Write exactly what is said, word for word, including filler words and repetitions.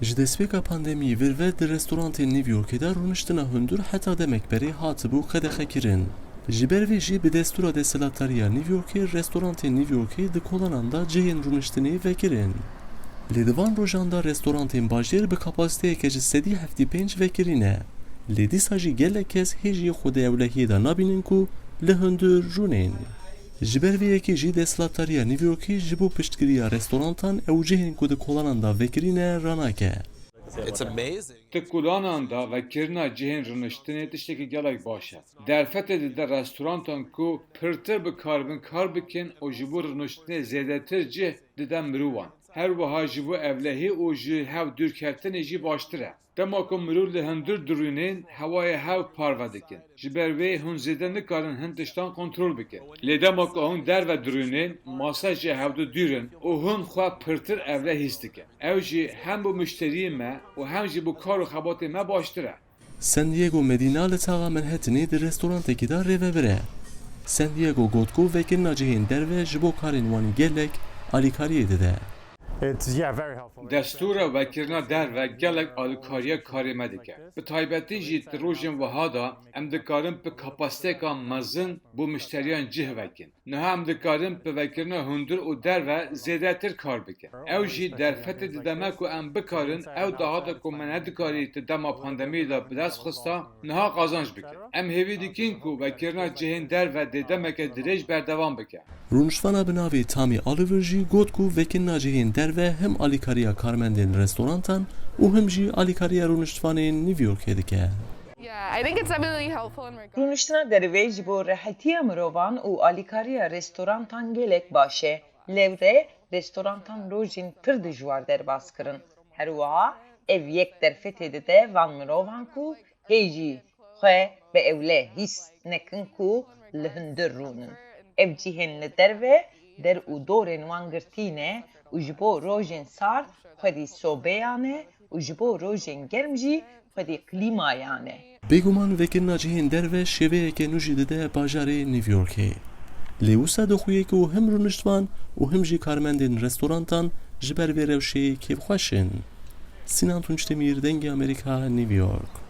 Ji destpêka pandemiyê vir ve di restorantên New Yorkê de rûniştina hundir heta demek berê hatibû qedexekirin. Ji ber vê jî bi destûra desthilatdariya New Yorkê restorantên New Yorkê di kolanan de cihên rûniştinê vekirin. Lê di van rojan de restorantên bajêr bi kapasiteyeke ji sedî heftê pênc vekirî ne. Lê dîsa jî gelek kes hê jî xwe di ewlehiyê de nabînin ku li hundir rûnên. Ji ber vê yekê jî desthilatdariya New Yorkê ji bo piştgiriya restorantan ew cihên ku di kolanan de vekirîne ranake. Di kolanan de vekirina cihên rûniştinê tiştekî gelek baş e. Derfetê dide restorantan ku pirtir bikaribin kar bikin û ji bo rûniştinê zêdetir cih dide mirovan. Her wiha ji bo ewlehî û ji hev dûrkeftinê jî baştir e. Dema ku mirov li hundir dirûnên, hewayê hev parve dikin. Ji ber wê hûn zêde nikarin hin tiştan kontrol bikin. Lê dema ku hûn derve dirûnên, masa ji hevdu dûr in û hûn xwe pirtir ewle hîs dikin. Ew jî hem bo muşteriyê me û hem jî bo kar û xebatê me baştir e. San Diego Medina li taxa Manhattanê di restorantekî de rêvebir e. San Diego got ku vekirina cihên derve ji bo karên wan gelek alîkariyê dide. Destûra vekirina derve gelek alîkariya karê me dike. Bi taybetî jî di rojên wiha de em dikarin bi kapasiteyeka mezin bo muşteriyan cih vekin. Niha em dikarin bi vekirina hundir û derve zêdetir kar bikin. Ew jî derfetê dide me ku em bikarin ew dahata ku me nedikarî di dema pandemiyê de bi dest xista, niha qazanc bikin. Em hêvî dikin ku vekirina cihên derve dê demeke dirêj berdewam bike. Rûniştvana bi navê Tammy Oliver jî got ku vekirina cihên derve him alîkariya karmendên restorantan û him jî alîkariya rûniştvanên New Yorkê dike. Rûniştina derve ji bo rehetiya mirovan û alîkariya restorantan gelek baş e. Lewre restorantan rojên pir dijwar derbas kirin. Her wiha ev yek derfetê dide van mirovan ku hê jî xwe bi ewle hîs nekin ku li hundir rûnin. Ev cihên li derve der û dorên wan girtî ne û ji bo rojên sar xwedî sobeyan e û ji bo rojên germ jî xwedî klîmayan e. Bêguman vekirina cihên derve şêveyeke nû jî dide bajarê New Yorkê. Lê wisa dixuye ku him rûniştvan û him jî karmendên restorantan ji ber vê rewşê kêfxweş in. Sinan Tunçdemîr, Dengê Amerîka, New York.